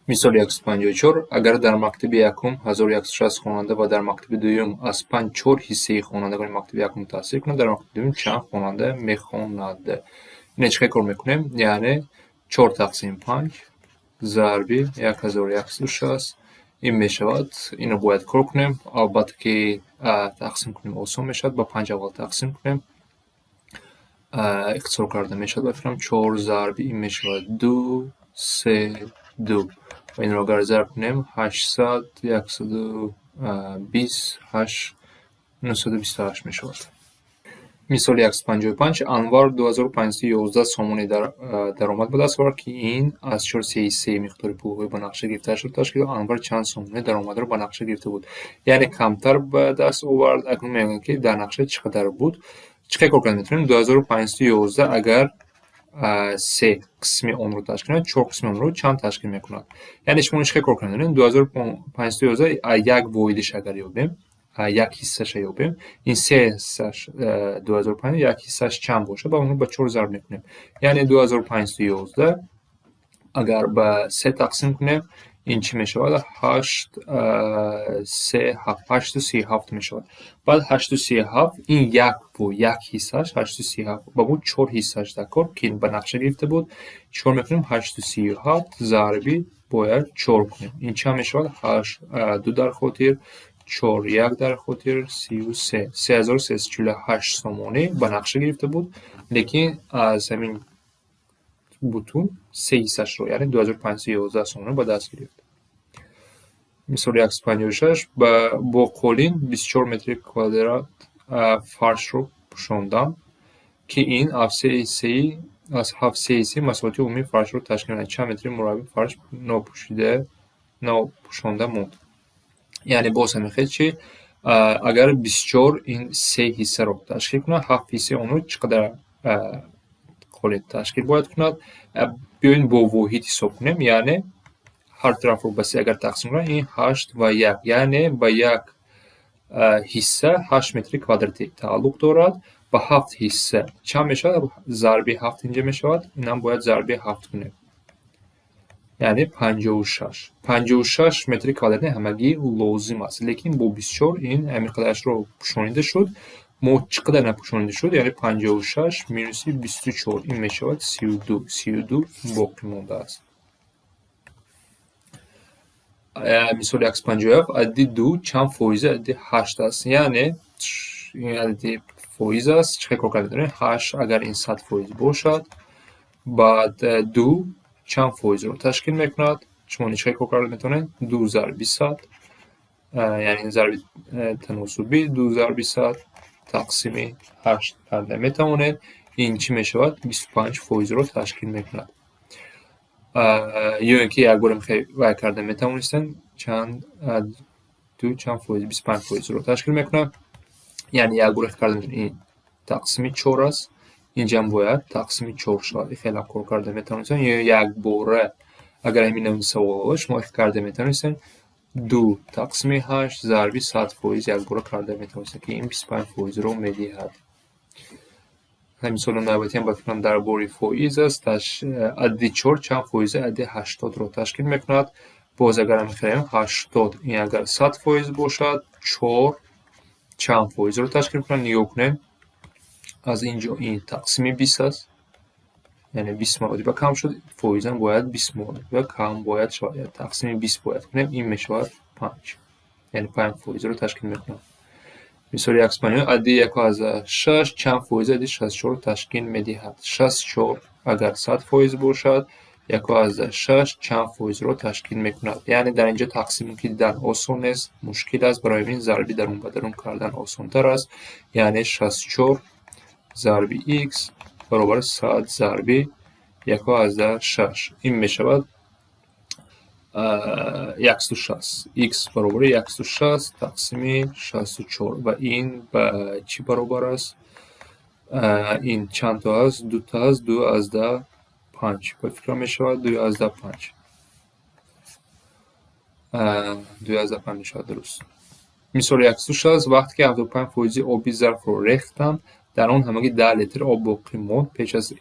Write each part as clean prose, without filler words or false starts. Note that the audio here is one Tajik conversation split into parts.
Мисоли 154: агар дар мактаби якум 1160 хонанда ва дар мактаби дуюм аз панҷ чор ҳиссаи хонандагони мактаби якум таҳсил кунад, дар мактаби дуюм чанд хонанда мехонад? Ине чӣ хел кор мекунем? Яъне чор тақсими панҷ зарби 1160 ин мешавад. Инро бояд кор кунем. Албатта ки тақсим кунем, осон мешавад. Ба панҷ аввал тақсим кунем, ихтисор карда мешавад, ба фикрам, чор зарби ин мешавад ду, се, ду. Ва инро агар зарб кунем, 800, 128, 928 мешавад. Мисоли 155: Анвар 2511 сомонӣ даромад ба даст овард, ки ин аз чор сеи миқдори пулҳои ба нақша гирифтаашро ташкил дод. Анвар чанд сомонӣ даромадро ба нақша гирифта буд? Яъне камтар ба даст овард. Акнун мегӯем, ки дар нақша чӣ қадар буд. Чӣ хел кор карда метавонем? 2511 агар се қисми онро ташкил кунад, чор қисми онро чанд ташкил мекунад? Яъне шумо чӣ хел кор карда метавонед? 2511 як воҳидаш агар ёбем, як ҳиссаша ёбем, ин се ҳиссаш 2005, як ҳиссаш чанд бошад, ба онро ба чор зарб мекунем. Яъне 2511 агар ба се тақсим кунем, ин чӣ мешавад? Ҳашт, се, ҳафт, 8,37 мешавад. Баъд 8,37 ин як бо як ҳиссаш 8,37. Ба мо чор ҳиссаш дар кор, ки ба нақша гирифта буд. Чикор мекунем? 8,37 зарби бояд чор кунем. Ин чанд мешавад? Ҳашт, ду дар хотир, чор, як дар хотир, 33, 3348 сомонӣ ба нақша гирифта буд, лекин аз ҳамин бутун се ҳиссашро, яъне 2511 сомонӣ ба даст гирифт. Мисоли 156: бо қолин 24 метри квадрат фаршро пӯшондам, ки ин аз се ҳиссаи аз ҳафт се ҳиссаи масоҳати умумии фаршро ташкил медиҳад. Чанд метри мураббаи фарш нопӯшонда монд? Яъне боз ҳамин хел чи, агар 24 ин се ҳиссаро ташкил кунад, ҳафт ҳиссаи онро чӣ қадар қолин ташкил бояд кунад? Биёед, бо воҳид ҳисоб кунем. Яъне ҳар тарафро ба се агар тақсим кунем, ин ҳашт ва як, яъне ба як ҳисса 8 метри квадратӣ тааллуқ дорад. Ба ҳафт ҳисса чанд мешавад? Зарби ҳафт инҷа мешавад, инам бояд зарби ҳафт кунем, яъне 56. 56 метри квадратӣ ҳамагӣ лозим аст, лекин бо 24 ин ҳамин қадарашро пӯшонида шуд. Мо чӣ қадар напӯшонида шуд? Яъне 56 минуси 24, ин мешавад 32. 32 боқӣ мондааст. Мисоли 157: адади ду чанд фоизи адади ҳашт аст? Яъне ин адади фоиз аст. Чӣ хел кор карда метавонем? Ҳашт агар ин 100% бошад, баъд ду чанд фоизро ташкил мекунад? Шумо чӣ хел кор карда метавонед? Ду зарби 100, яъне зарби таносубӣ ду зарби 100 тақсими ҳашт карда метавонед. Ин чӣ мешавад? 25 фоизро ташкил мекунад. Ё ин ки якбора вай карда метавонистем, чанд ду чанд фоиз, 25 фоизро ташкил мекунад. Яъне якбора карда метавонем, ин тақсими чор аст, инҷам бояд тақсими чор шавад. Хеле кор карда метавонистем. Ё якбора агар ҳамин навъи саволҳо шумо карда метавонистем, ду тақсими ҳашт зарби 100% якбора карда метавонистем, ки ин 25 фоизро медиҳад. Мисоли навбатиам, ба фикрам, дар бораи фоиз аст. Адади чор чанд фоизи адади 80-ро ташкил мекунад? Боз агар мехоҳем, 80 ин агар 100% бошад, чор чанд фоизро ташкил мекунад? Нигоҳ кунем, аз ин ҷо ин тақсими 20 аст, яъне 20 маротиба кам шуд, фоизам бояд 20 маротиба кам бояд шавад, яъне тақсими 20 бояд кунем, ин мешавад панҷ, яъне 5 фоизро ташкил мекунад. Мисоли 150: адади 1,6 чанд фоизи адади 64-ро ташкил медиҳад? 64 агар 100% бошад, 1,6 чанд фоизро ташкил мекунад? Яъне дар инҷо тақсим ки дидан осон нест, мушкил аст. Барои ҳамин зарби дарун ба дарун кардан осонтар аст. Яъне 64 зарби икс баробар 100 зарби 1,6, ин мешавад 160. Икс баробари 160 тақсими 64. Ва ин ба чӣ баробар аст? Ин чанд то аст? Дута аст, 2,5, ба фикрам, мешавад 2,5. 2,5 мешавад, дуруст. Мисоли 160: вақте ки 75 фоизи оби зарфро рехтам, дар он ҳамагӣ 10 литр об боқӣ монд. Пеш аз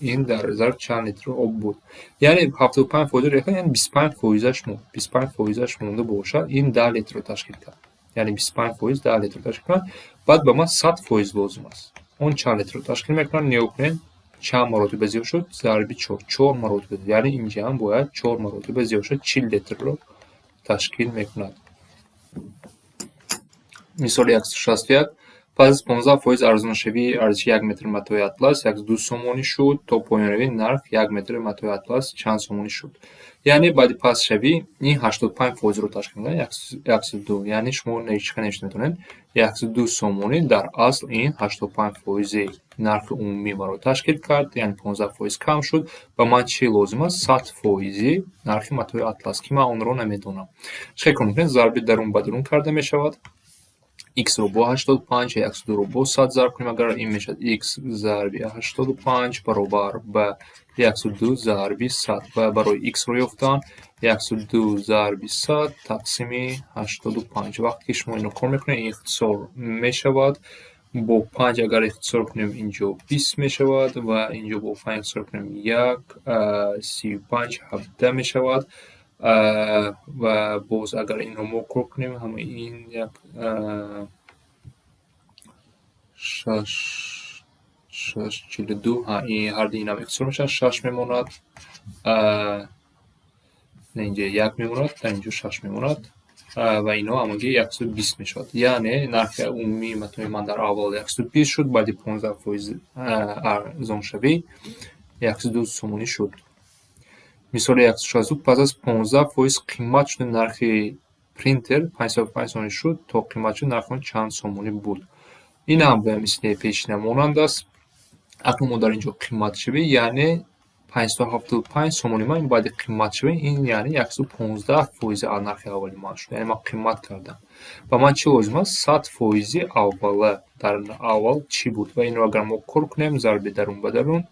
Ин дар зарф чанд литр об буд? Яъне 75 фоизро рехта, яъне 25 фоизаш монд. 25 фоизаш монда бошад, ин 10 литрро ташкил кард. Яъне 25 фоиз 10 литрро ташкил кунад. Баъд ба ман 100 фоиз лозим аст. Он чанд литрро ташкил мекунад? Нигоҳ кунед, чанд маротиба зиёд шуд? Зарби чор, чор маротиба. Яъне инҷа ҳам бояд чор маротиба зиёд шуд, 40 литрро ташкил мекунад. Мисоли 161. Пас аз 15 фоиз арзоншавии арзиши 1 метр матои атлас 102 сомонӣ шуд. То поёнравии нарх 1 метри матои атлас чанд сомонӣ шуд? Яъне баъди пастшавӣ ин 85 фоизро ташкил мекунад, 102. Яъне шумо чӣ қадр навишта метавонед? 102 сомонӣ дар асл ин 85 фоизи нархи умумии маро ташкил кард, яъне 15 фоиз кам шуд. Ба ман чӣ лозим аст? 100 фоизи нархи матои атлас, ки ман онро намедонам. Чӣ кор мекунед? Зарби дарун ба дарун карда мешавад. Х-ро бо 85, 102-ро бо 100 зарб кунем агар, ин мешавад х зарби 85 баробар ба 102 зарби 100. Ва барои х-ро ёфтан 102 зарби 100 тақсими 85. Вақте ки шумо инро кор мекунед, ин ихтисор мешавад. Бо панҷ агар ихтисор кунем, инҷо 20 мешавад ва инҷо бо панҷ ихтисор кунем, як, 35, 17 мешавад. Ва боз агар инро мо кор кунем, ҳамаи ин як, шаш, шаш, 42, ҳарду инам ихтисор мешавад, шаш мемонад. Инҷа як мемонад, дар инҷо шаш мемонад ва инҳо ҳамагӣ 120 мешавад. Яъне нархи умумии матои ман дар аввал 120 шуд, баъди 15 фоиз арзоншавӣ 102 сомонӣ шуд. Мисоли 162. Пас аз 15 фоиз қимат шудани нархи принтер 505 сомонӣ шуд. То қимат шуд нархи он чанд сомонӣ буд? Ин ҳам ба мисли пешина монанд аст. Акнун мо дар ин ҷо қиматшавӣ, яъне 575 сомони ман баъди қиматшавӣ, ин яъне 115 фоизи аз нархи аввали ман шуд. Яъне ман қимат кардам. Ба ман чӣ лозим аст? 100 фоизи аввала, дар аввал чӣ буд? Ва инро агар мо кор кунем, зарби дарун ба дарун,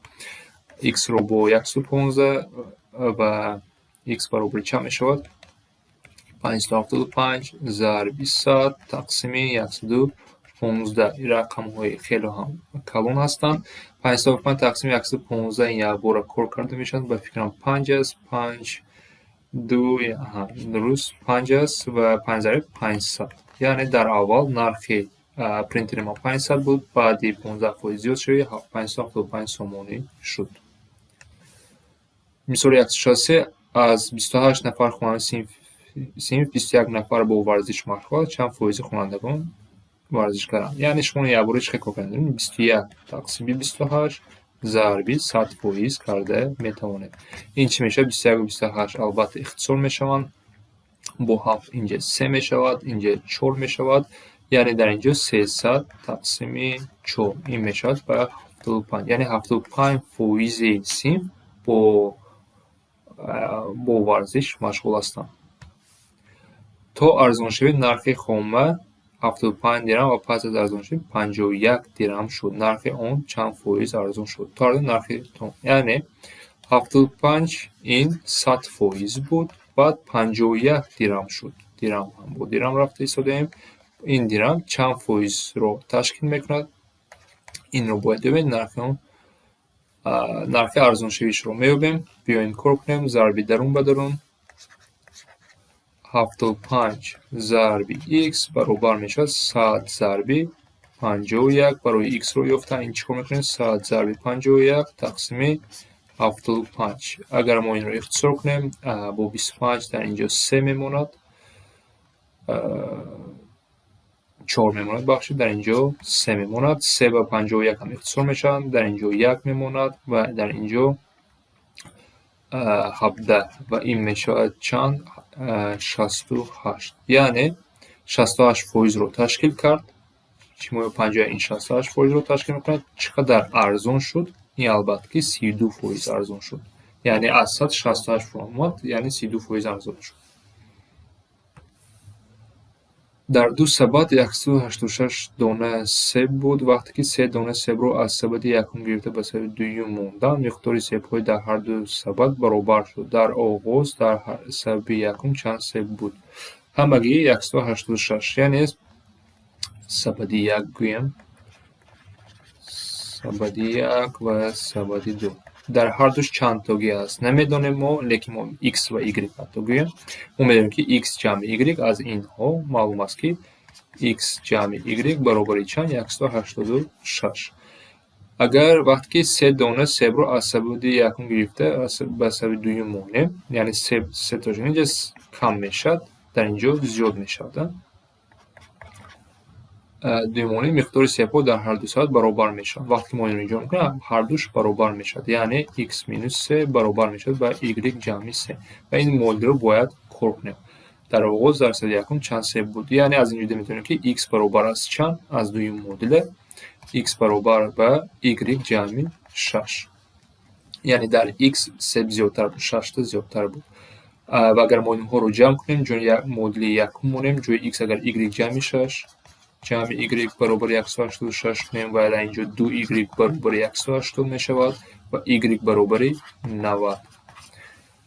х-ро бо 115 ва х баробари чанд мешавад? 575 зарби 100 тақсими 115. Ин рақамҳои хеле ҳам калон ҳастанд. 575 тақсими 115 ин якбора кор карда мешавад. Ба фикрам, панҷ аст. Панҷ, ду, дуруст, панҷ аст ва панҷ зарби 500. Яъне дар аввал нархи принтери мо 500 буд, баъди 15 фоиз зиёд шавӣ 575 сомонӣ шуд. Мисоли 163. Аз 28 нафар хонандаи синф 21 нафар бо варзиш машғул аст. Чанд фоизи хонандагон варзишгаранд? Яъне шумо якбора чӣ кор кардед? 21 тақсими 28 зарби 100 фоиз карда метавонед. Ин чӣ мешавад? 21-у 28 албатта ихтисор мешаванд. Бо ҳафт инҷа се мешавад, инҷа чор мешавад. Яъне дар инҷо 300 тақсими чор, ин мешавад ба 75. Яъне 75 фоизи синф бо варзиш машғул ҳастанд. То арзоншавии нархи хома 75 дирам ва пас аз арзоншавӣ 51 дирам шуд. Нархи он чанд фоиз арзон шуд? То нархи, яъне 75 ин 100 фоиз буд, баъд 51 дирам шуд. Дирам ҳам бо дирам рафта истодаем. Ин дирам чанд фоизро ташкил мекунад? Инро бояд ёбем. Нархи он, нархи арзоншавишро меёбем. Биёем, кор кунем. Зарби дарун ба дарун, 75 зарби х баробар мешавад 100 зарби 51. Барои х-ро ёфтан ин чӣ кор мекунем? 100 зарби 51 тақсими 75. Агар мо инро ихтисор кунем, бо 25 дар инҷо се мемонад, чор мемонад, бахшед, дар инҷо се мемонад. Се ва 51 ҳам ихтисор мешаванд, дар инҷо як мемонад ва дар инҷо 17 ва ин мешавад чанд? 68. Яъне 68 фоизро ташкил кард. Панҷоҳ ин 68 фоизро ташкил мекунад. Чӣ қадар арзон шуд? Ин албатта ки 32 фоиз арзон шуд. Яъне аз 100 68 омад, яъне 32 фоиз арзон шуд. Дар ду сабад 186 дона себ буд. Вақте ки се дона себро аз сабади якум гирифта ба сабади дуюм монданд, миқдори себҳои дар ҳарду сабад баробар шуд. Дар оғоз дар сабади якум чанд себ буд? Ҳамагӣ 186. Яъне сабади як гӯем, сабади як ва сабади ду. Дар ҳар душ чанд тоги аст, намедонем мо, лекин мо x ва y ҳатто гӯем. Мо медонем, ки x ҷамъи y аз инҳо маълум аст, ки x ҷамъи y баробари чанд? 186. Агар вақте ки се дона себро аз сабади якум гирифта ба сабади дуюм монем, яъне сетош инҷа кам мешавад, дар ин ҷо зиёд мешавад. Дуюмонӣ миқдори себҳо дар ҳар ду сабад баробар мешавад. Вақте ки мо инро иҷро мекунем, ҳардуш баробар мешавад. Яъне x минус се баробар мешавад ба y ҷамъи се. Ва ин муодилро бояд кор кунем. Дар оғоз дар сабади якум чанд себ буд? Яъне аз ин ҷо метавонем, ки x баробар аст чанд? Аз дуюм муодила x баробар ба y ҷамъи шаш. Яъне дар x себ зиёдтар буд, шашта зиёдтар буд. Ва агар мо инҳоро ҷамъ кунем, ҷои муодили якум монем, ҷои x агар y ҷамъи шаш ҷамъи y баробари 186 кунем ва дар инҷо ду y баробари 180 мешавад ва y баробари 90.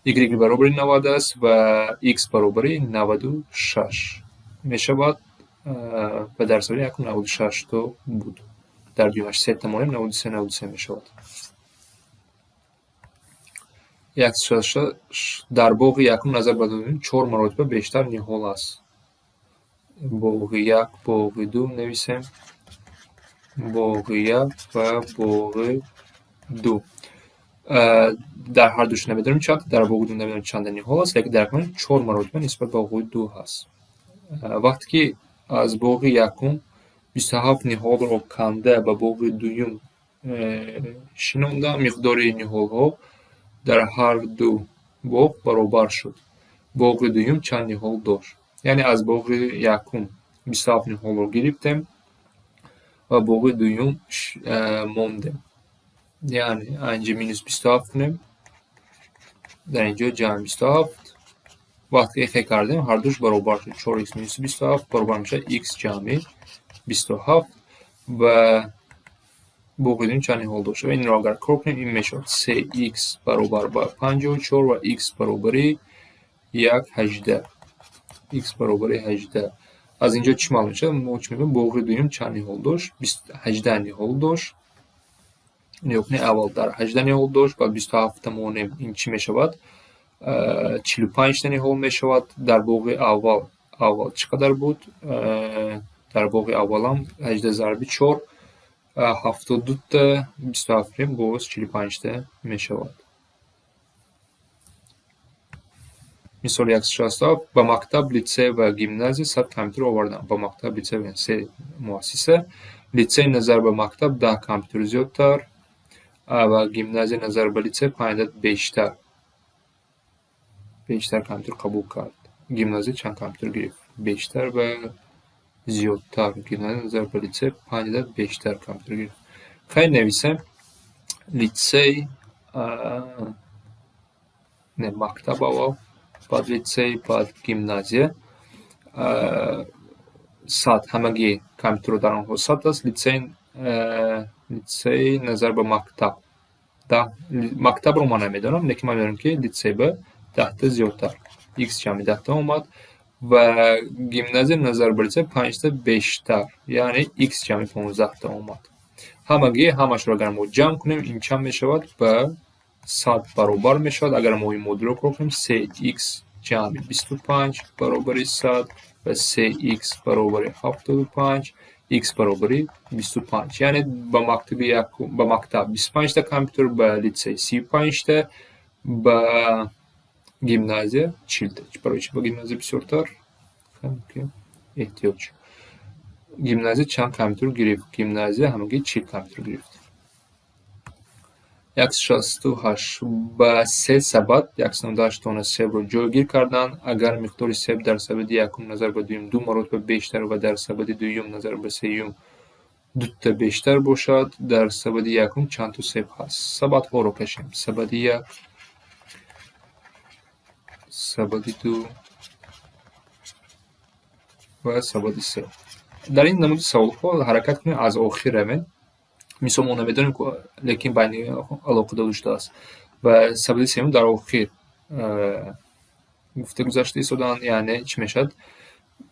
Y баробари 90 аст ва x баробари 96 мешавад ва дар саволи якум 96 то буд. Дар дуюмаш сета монем, 93, 93 мешавад. 166. Дар боғи якум назар ба дуюм чор маротиба бештар ниҳол аст. Боғи як, боғи ду нависем. Боғи як ва боғи ду. Дар ҳар душ намедонем чанд, дар боғи ду намедонем чанда ниҳол аст, лекин дар якум чор маротиба нисбат ба боғи ду ҳаст. Вақте ки аз боғи якум 27 ниҳолро канда ба боғи дуюм шинондам, миқдори ниҳолҳо дар ҳар ду боғ баробар шуд. Боғи дуюм чанд ниҳол дошт? Яъне аз боғи якум 27 ниҳолро гирифтем ва боғи дуюм мондем. Яъне инҷа минус 27 кунем, дар инҷо ҷамъи 27. Вақте ки хе кардем, ҳардуш баробар шуд. Чор х минуси 27 баробар мешавад х ҷамъи 27 ва боғи дуюм чанд ниҳол дошт? Ва инро агар кор кунем, ин мешавад се х баробар ба 54 ва х баробари як 18. Х баробари 18. Аз инҷо чӣ маълум мешавад? Мо чӣ мегӯем? Боғи дуюм чанд ниҳол дошт? 18 ниҳол дошт. Нигоҳ кунед, аввал дар 18 ниҳол дошт, баъд 27-та монем, ин чӣ мешавад? 45-та ниҳол мешавад. Дар боғи аввал чӣ қадар буд? Дар боғи аввалам 18 зарби чор 72-та, 27 кунем, боз 45-та мешавад. Мисоли 167. Ба мактаб, литсей ва гимназия 100 компютер овардам. Ба мактаб, литсей ва се муассиса. Литсей назар ба мактаб 10 компютер зиёдтар ва гимназия назар ба литсей панҷ адад бештар. Бештар компютер қабул кард. Гимназия чанд компютер гирифт? Бештар ва зиёдтар. Гимназия назар ба литсей панҷ адад бештар компютер гирифт. Хайр, нависем. Литсей, не, мактаб аввал, баъд литсей, баъд гимназия. 100 ҳамагӣ компютерро дар онҳо 100 аст. Литсей назар ба мактаб 10. Мактабро ман намедонам, лекин ман медонам, ки литсей ба 10-та зиёдтар. Х ҷамъи 10-та омад ва гимназия назар ба литсей панҷта бештар, яъне х ҷамъи 15-та омад. Ҳамагӣ ҳамашро агар мо ҷамъ кунем, ин чанд мешавад? Ба 100 баробар мешавад. Агар мо ин модулро кор кунем, се х ҷамъи 25 баробари 100 ва се х баробари 75, х баробари 25. Яъне ба мактаби якум, ба мактаб 25-та компютер, ба литсей 35-та, ба гимназия 40-та. Барои чӣ ба гимназия бисёртар? Эҳтиёҷ. Гимназия чанд компютер гирифт? Гимназия ҳамагӣ 40 компютер гирифт. 168. Ба се сабад 198 дона себро ҷойгир карданд. Агар миқдори себ дар сабади якум назар ба дуюм ду маротиба бештар ва дар сабади дуюм назар ба сеюм дута бештар бошад, дар сабади якум чанд то себ ҳаст? Сабадҳоро кашем. Сабади як, сабади ду ва сабади се. Дар ин намуди саволҳо ҳаракат кунем, аз охир равем. Мисол, мо намедонем, лекин байни алоқа дода шудааст. Ва сабади сеюм дар охир гуфта гузашта истоданд, яъне чӣ мешавад?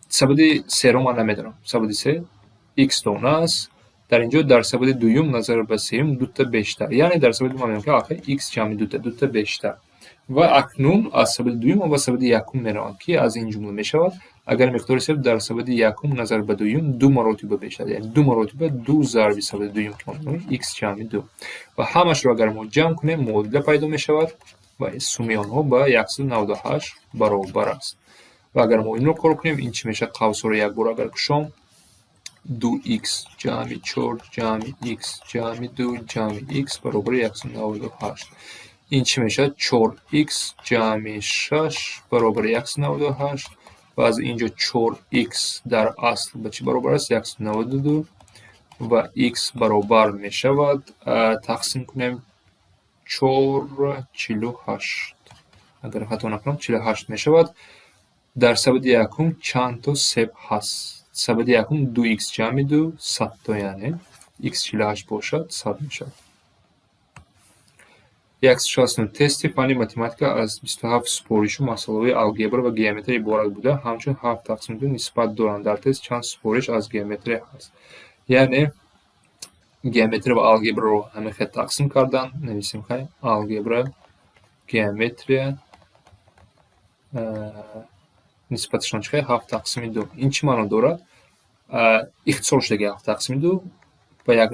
Сабади серо ман намедонам. Сабади се х дона аст. Дар ин ҷо дар сабади дуюм назар ба сеюм дута бештар, яъне дар сабади ман мегӯям, ки аллакай х ҷамъи дута, дута бештар. Ва акнун аз сабади дуюм ба сабади якум меравам, ки аз ин ҷумла мешавад: агар миқдори себ дар сабади якум назар ба дуюм ду маротиба бештар, яъне ду маротиба, ду зарби сабади дуюм, ки мо медонем х ҷамъи ду. Ва ҳамашро агар мо ҷамъ кунем, муодила пайдо мешавад ва суммаи онҳо ба 198 баробар аст. Ва агар мо инро кор кунем, ин чӣ мешавад? Қавсҳоро якбора агар кушом, ду х ҷамъи чор ҷамъи х ҷамъи ду ҷамъи х баробари 198. Ин чӣ мешавад? Чор х ҷамъи шаш баробари 198. Ва аз ин ҷо чор х дар асл ба чӣ баробар аст? 192. Ва х баробар мешавад, тақсим кунем, чор, 48, агар хато накунам, 48 мешавад. Дар сабади якум чанд то себ ҳаст? Сабади якум ду х ҷамъи ду, 100 то, яъне х 48 бошад, 100 мешавад. 169. Тести фанни математика аз 27 супоришу масъалаҳои алгебра ва геометрия иборат буда, ҳамчун ҳафт тақсими ду нисбат доранд. Дар тест чанд супориш аз геометрия ҳаст? Яъне геометрия ва алгебраро ҳамин хел тақсим кардан. Нависем, хай, алгебра, геометрия нисбаташон чӣ хел? Ҳафт тақсими ду. Ин чӣ маъно дорад? Ихтисор шудаги ҳафт тақсими ду ба як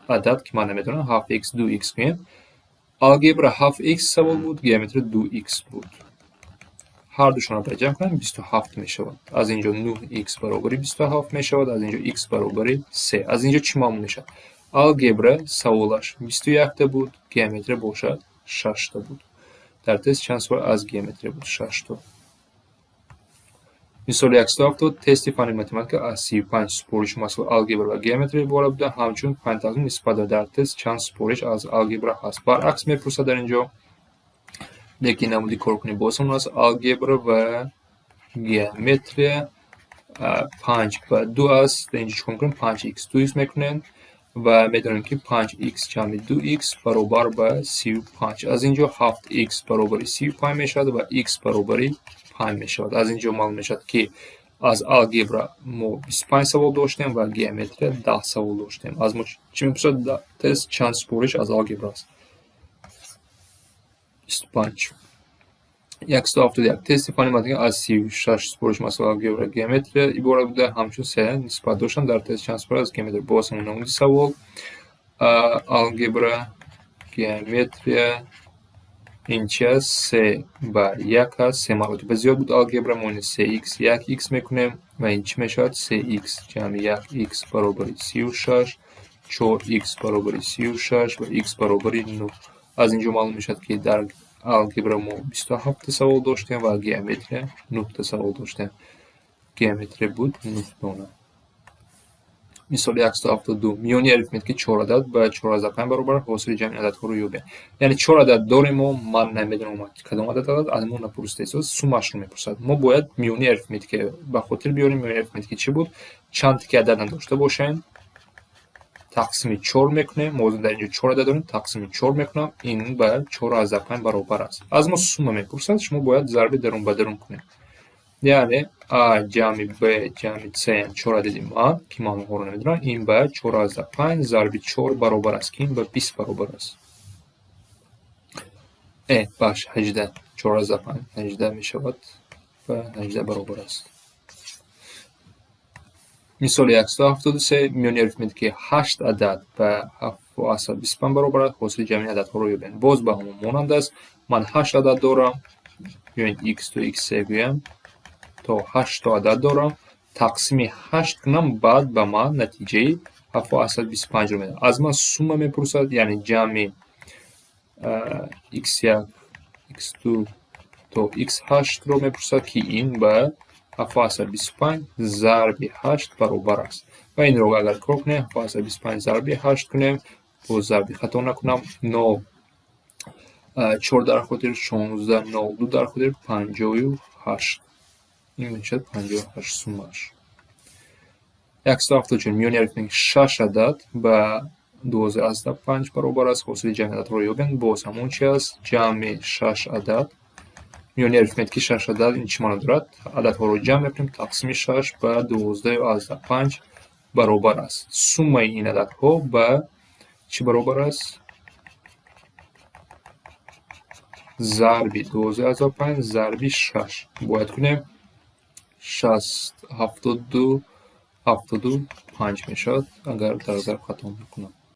адад, ки ман намедонам, ҳафт х, ду х гӯем. Алгебра ҳафт х савол буд, геометрия ду х буд. Ҳар душонро агар ҷамъ кунем, 27 мешавад. Аз ин ҷо нӯҳ х баробари 27 мешавад, аз ин ҷо х баробари се. Аз ин ҷо чӣ маълум мешавад? Алгебра саволаш 21-та буд, геометрия бошад, шашта буд. Дар тест чанд савол аз геометрия буд? Шашто. Мисоли 170. Тести фанни математика аз 35 супоришу масъалаи алгебра ва геометрия иборат буда, ҳамчун панҷ тақсим нисбат дорад. Дар тест чанд супориш аз алгебра ҳаст? Баръакс мепурсад дар ин ҷо, лекин намуди коркунӣ боз ҳамон аст. Алгебра ва геометрия панҷ ба ду аст. Дар инҷо чӣ кор мекунем? Панҷ х ду х мекунем ва медонем, ки панҷ х ҷамъи ду х баробар ба 35. Аз ин ҷо ҳафт х баробари 35 мешавад ва х баробари панҷ мешавад. Аз ин ҷо маълум мешавад, ки аз алгебра мо 25 савол доштем ва геометрия 10 савол доштем. Аз мо чӣ мепурсад? Тест чанд супориш аз алгебра аст? 25. 171. Тести фанни математика аз 36 супориш масъала алгебра, геометрия иборат буда, ҳамчун се нисбат доштанд. Дар тест чанд супориш аз геометрия? Боз ҳамон намуди савол: алгебра, геометрия. Ин чи аст? Се ба як аст, се маротиба зиёд буд алгебра. Мо ин се х як х мекунем ва ин чӣ мешавад? Се х ҷамъи як х баробари 36, чор х баробари 36 ва х баробари нӯҳ. Аз ин ҷо маълум мешавад, ки дар алгебра мо 27-та савол доштем ва геометрия нӯҳта савол доштем. Геометрия буд нӯҳ дона. Мисоли 172. Миёни арифметики чор адад ба 4,5 баробар, ҳосили ҷамъи ададҳоро ёбед. Яъне чор адад дорем мо, ман намедонам кадом адад аст, аз мо напурсида, суммашро мепурсад. Мо бояд миёни арифметика ба хотир биёрем. Миёни арифметика чӣ буд? Чанд ки адад надошта бошем, тақсими чор мекунем. Мо дар ин ҷо чор адад дорем, тақсими чор мекунам, ин ба 4,5 баробар аст. Аз мо сумма мепурсад, шумо бояд зарби дарун ба дарун кунед. Яъне а ҷамъи б ҷамъи с, чор адади ман, ки ман онҳоро намедонам, ин ба 4,5 зарби чор баробар аст, ки ин ба 20 баробар аст. Бахш, 18, 4,5 18 мешавад, ба 18 баробар аст. Мисоли 173. Миёни арифметики ҳашт адад ба 7,25 баробар аст, ҳосили ҷамъи ададҳоро ёбед. Боз ба ҳамон монанд аст. Ман ҳашт адад дорам, ё х ду, х се гӯям, то ҳаштто адад дорам, тақсими ҳашт кунам, баъд ба ман натиҷаи 7,25-ро медиҳад. Аз ман сумма мепурсад, яъне ҷамъи х1, х2 то х8-ро мепурсад, ки ин ба 7,25 зарби ҳашт баробар аст. Ва инро агар кор кунем, 7,25 зарби ҳашт кунем, боз зарби хато накунам, нол чор дар хотир, 16, нол ду дар хотир, 58. Ин мешавад 58 суммааш. 174. Миёни арифметики шаш адад ба 12,5 баробар аст, ҳосили ҷамъи ададҳоро ёбед. Боз ҳамон чи аст? Ҷамъи шаш адад. Миёни арифметики шаш адад, ин чӣ маъно дорад? Ададҳоро ҷамъ мекунем, тақсими шаш, ба 12,5. Баробар аст. Суммаи ин ададҳо ба чӣ баробар аст? Зарби 12,5 зарби шаш. Бояд кунем, шаст, ҳафтоду 75 мешавад, агар дар зарб хато накунам.